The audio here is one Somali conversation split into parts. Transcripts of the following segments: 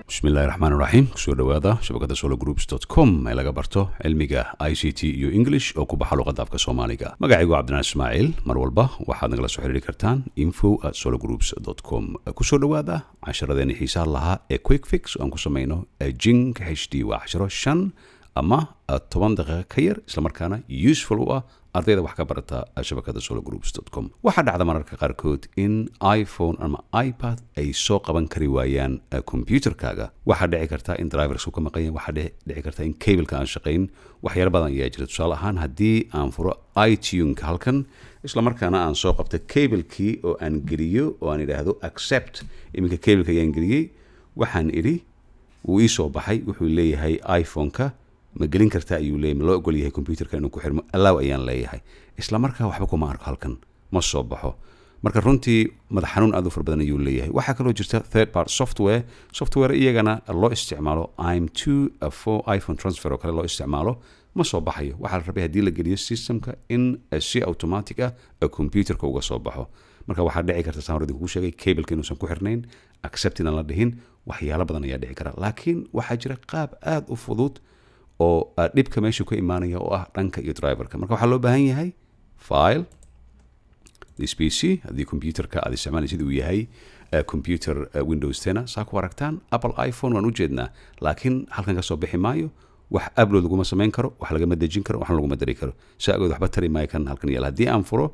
Bismillahi Raxmaan Raxiim. Kusoo dhawaada shabakada sologroups.com ee laga barto cilmiga ICT iyo English oo ku baxa luqadda afka Soomaaliga. Magacaygu Cabdinaan Ismaaciil. Mar walba waxaad nagala soo xiriiri kartaan info@sologroups.com. Kusoo dhawaada casharadeeni xiisaha lahaa ee quick fix oo aan ku sameyno Jinka HD. Waa casharo 5 ama 10 daqiiqo ka yar, islamarkaana useful u ah ardayda wax ka barata shabakada sologroups.com. Waxaa dhacda mararka qaarkood in iPhone ama iPad ay soo qaban kari waayaan computerkaaga. Waxaa dhici karta in driversku ka maqan yahay, waxaa dhici karta in cableka aan shaqayn. Waxyaalo badan ayaa jira. Tusaale ahaan, haddii aan furo iTunes halkan, isla markaana aan soo qabto cablekii oo aan geliyo oo aan idhaahdo accept, iminka cableka ayaan geliyey, waxaan idhi wuu ii soo baxay. Wuxuu leeyahay iPhone-ka ma gelin kartaa ayuu leeyahay, ma loo ogol yahay computerka inuu ku xirmo? Allow ayaan leeyahay. Isla markaa waxba kuma arko halkan, ma soo baxo. Marka runtii madax xanuun aad u fara badan ayuu leeyahay. Waxaa kaloo jirta third part software, software iyagana loo isticmaalo im2 for iPhone transfer oo kale loo isticmaalo, ma soo baxayo. Waxaa la rabay haddii la geliyo systemka in si automatic ah computerka uga soo baxo. Marka waxaa dhici karta, saan hore idinkugu sheegay, cableka inuusan ku xirnayn, accept inaan la dhihin, waxyaalo badan ayaa dhici kara. Laakiin waxaa jira qaab aad u fudud oo dhibka meeshu ka imaanaya oo ah dhanka iyo driverka. Marka waxaa loo baahan yahay File, This PC. Haddii computerka aad isticmaalaysid uu yahay computer Windows 10, saa ku aragtaan Apple iPhone waan ujeednaa, laakiin halkan ka soo bixi maayo. Wax upload laguma samayn karo, wax lagama dejin karo, waxna laguma dari karo. Saa agood waxba tari maayo kan halkan yaala. Haddii aan furo,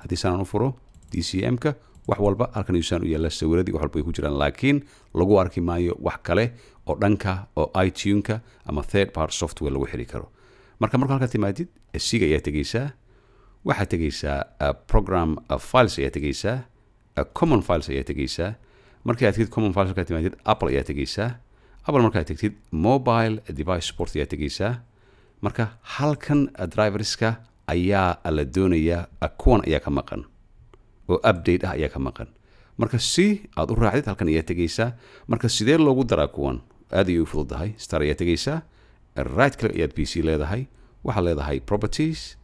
haddii saan u furo DCM-ka, wax walba halkan ayuu u yaalla, sawiradii wax walba ay ku jiraan, laakiin lagu arki maayo wax kale oo dhanka oo iTunes-ka ama third part software lagu xiri karo. Marka halka timaadid, C-ga ayaa tegeysaa, waxaad tegeysaa Program Files ayaa tegeysaa, Common Files ayaa tegeysaa. Markii aad tegtid Common Files, markaad timaadid Apple ayaa tegeysaa. Apple markaad tegtid, Mobile Device Support ayaa tegeysaa. Marka halkan driverska ayaa la doonayaa, kuwan ayaa ka maqan oo update ah ayaa ka maqan. Marka si aad u raacdid, halkan ayaa tegeysaa. Marka sidee loogu daraa kuwan? Aad ayay u fududahay. Start ayaa tegeysaa, right click ayaad PC leedahay, waxaad leedahay Properties.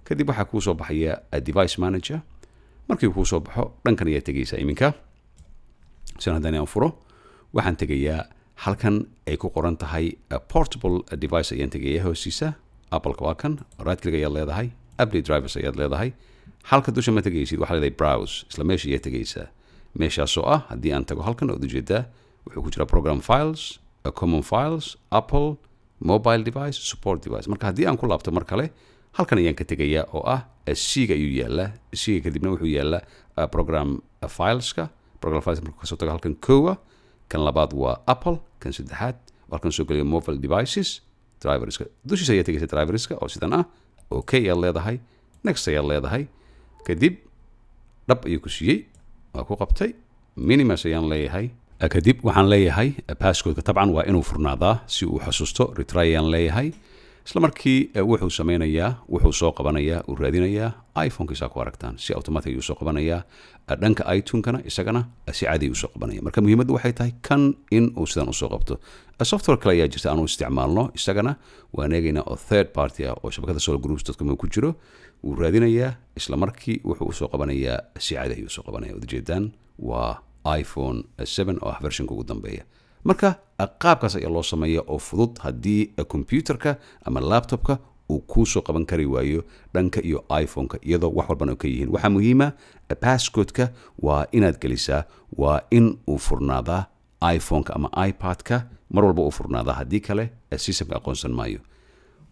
Kadib waxaa kuu soo baxaya Device Manager. Markii kuu soo baxo, dhankan ayaa tegeysaa. Iminka sidan haddaan aan furo, waxaan tegayaa halkan ay ku qoran tahay Portable Device ayaan tegayaa. Hoostiisa Appleka waa kan. Right click ayaad leedahay, Update Drivers ayaad leedahay. Halka dusha ma tegaysid, waxaa leedahay Browse. Isla meesha ayaa tegaysaa, meeshaasoo ah haddii aan tago halkan ood ujeedaa, wuxuu ku jiraa Program Files, Common Files, Apple, Mobile Device Support device. Marka haddii aan ku laabto mar kale, halkan ayaan ka tegayaa oo ah C-ga ayuu yaallaa. C-ga kadibna wuxuu yaallaa Program Fileska. Program Files markuu kasoo tago, halkan kowa, kan labaad waa Apple, kan saddexaad halkan soo geliya Mobile Devices driverska. Dushiisa ayaa tegaysa driverska oo sidan ah. Okay ayaad leedahay, Next ayaad leedahay. Kadib dhab ayuu ku siiyey, waa ku qabtay, Minimize ayaan leeyahay. Kadib waxaan leeyahay passcodeka tabcan waa inuu furnaadaa si uu xasuusto. Retry ayaan leeyahay. Isla markii wuxuu sameynayaa, wuxuu soo qabanayaa, uu raadinayaa iPhone-kiisa. Ku aragtaan, si automatic ayuu soo qabanayaa. Dhanka iTunes-kana isagana si caadi ayuu soo qabanaya. Marka muhiimaddu waxay tahay kan in uu sidan usoo qabto. Software kale ayaa jirta aanu isticmaalno, isagana waan eegaynaa, oo third party ah oo shabakada sologroups.com uu ku jiro. Wuu raadinayaa, isla markii wuxuu usoo qabanayaa, si caadi ayuu usoo qabanaya. Ujeedaan waa iPhone 7 oo ah versionka ugu dambeeya. Marka qaabkaas ayaa loo sameeya oo fudud haddii computerka ama laptopka uu kuusoo qaban kari waayo dhanka iyo iPhone-ka, iyadoo wax walbana ka yihiin. Waxaa muhiima passcodeka waa inaad gelisaa, waa in uu furnaadaa iPhone-ka ama iPad-ka, mar walba uu furnaadaa. Haddii kale systemka aqoonsan maayo.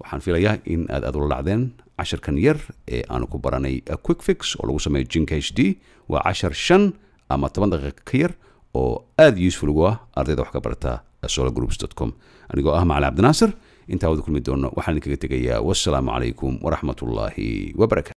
Waxaan filayaa in aad aad ula dhacdeen casharkan yar ee aanu ku baranay quick fix oo lagu sameeyo Jinka HD. Waa cashar 5 ama 10 daqiiqa ka yar oo aada useful ugu ah ardayda wax ka barata sologroups.com. Anigoo ah Macalin Cabdinaasir, intaa wada kulmi doono, waxaan idinkaga tegayaa wassalaamu calaykum waraxmatullaahi wabarakatu.